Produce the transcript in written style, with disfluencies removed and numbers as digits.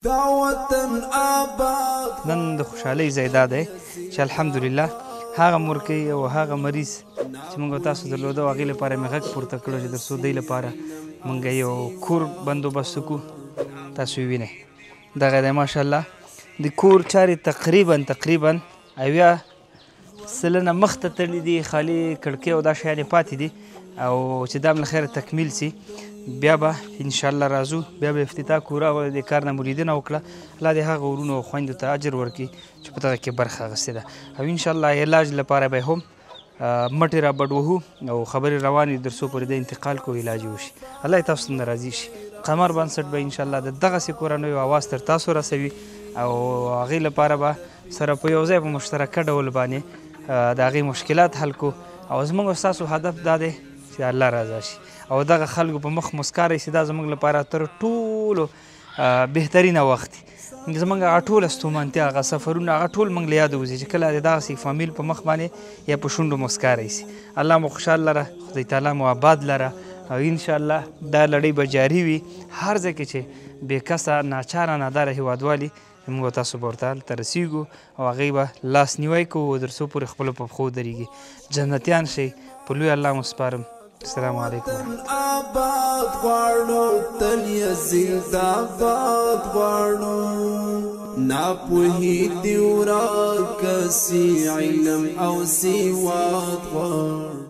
دا وطن آباد. نن د خوشحالۍ ځای دا دی چې الحمدلله هغه مورکۍ او هغه مریض چې موږ تاسو درلوده او هغې لپاره مې غږ پورته کړو چې تر څو دی لپاره موږ یو کور بندوبست وکړو. تاسو یې وینئ، دغه دی ماشاءالله د کور چارې تقریبا 70% مخته تللي دي، خالي کړکۍ او دا شیان یې پاتې دي، او چې دا هم له خیره تکمیل سي بیا به انشاءالله راځو، بیا به افتتاح کړو. راغله د کار نه مو لیدنه وکړه. الله دې هغه ورونو او خویندو ته اجر ورکړي چې په دغه کې برخه اخیستې ده، او انشاءالله علاج لپاره به هم مټې را بډ وهو او خبرې روانې دي تر څو پورې د انتقال کو علاج یې وشي. الله یې تاسو ته ناراضي شي. قمر بنسټ به انشاءالله د دغسې کورنیو اواز تر تاسو رسوي، او هغې لپاره به سره په یو ځای په مشترکه ډول باندې د هغې مشکلات حل کړو. او زموږ او ستاسو هدف دا دی چې الله رضا شي او دغه خلکو په مخ مسکا راشي. دا زموږ لپاره تر ټولو بهترینه وخت دی. زموږ هغه ټوله ستومانتیا، هغه سفرونه، هغه ټول موږ له یاده وځي چې کله د دغسې فامیل په مخ باندې یا په شونډو مسکا راشي. الله مو خوشحال لره، خدای تعالی مو آباد لره، او انشاءالله دا لړۍ به جاري وي هر ځای کې چې بې کسه ناچاره ناداره هېوادوالي موږ تاسو به ورته هلته رسېږو او هغوی به لاس نیوی کوو تر څو پورې خپلو په پښو ودرېږي. جنتیان شئ، په لوی الله مو سپارم. السلام علیکم. آباد غواړو، تل یې زنده باد غواړو. ناپوهي دې ورکه سي، علم او سواد غواړو.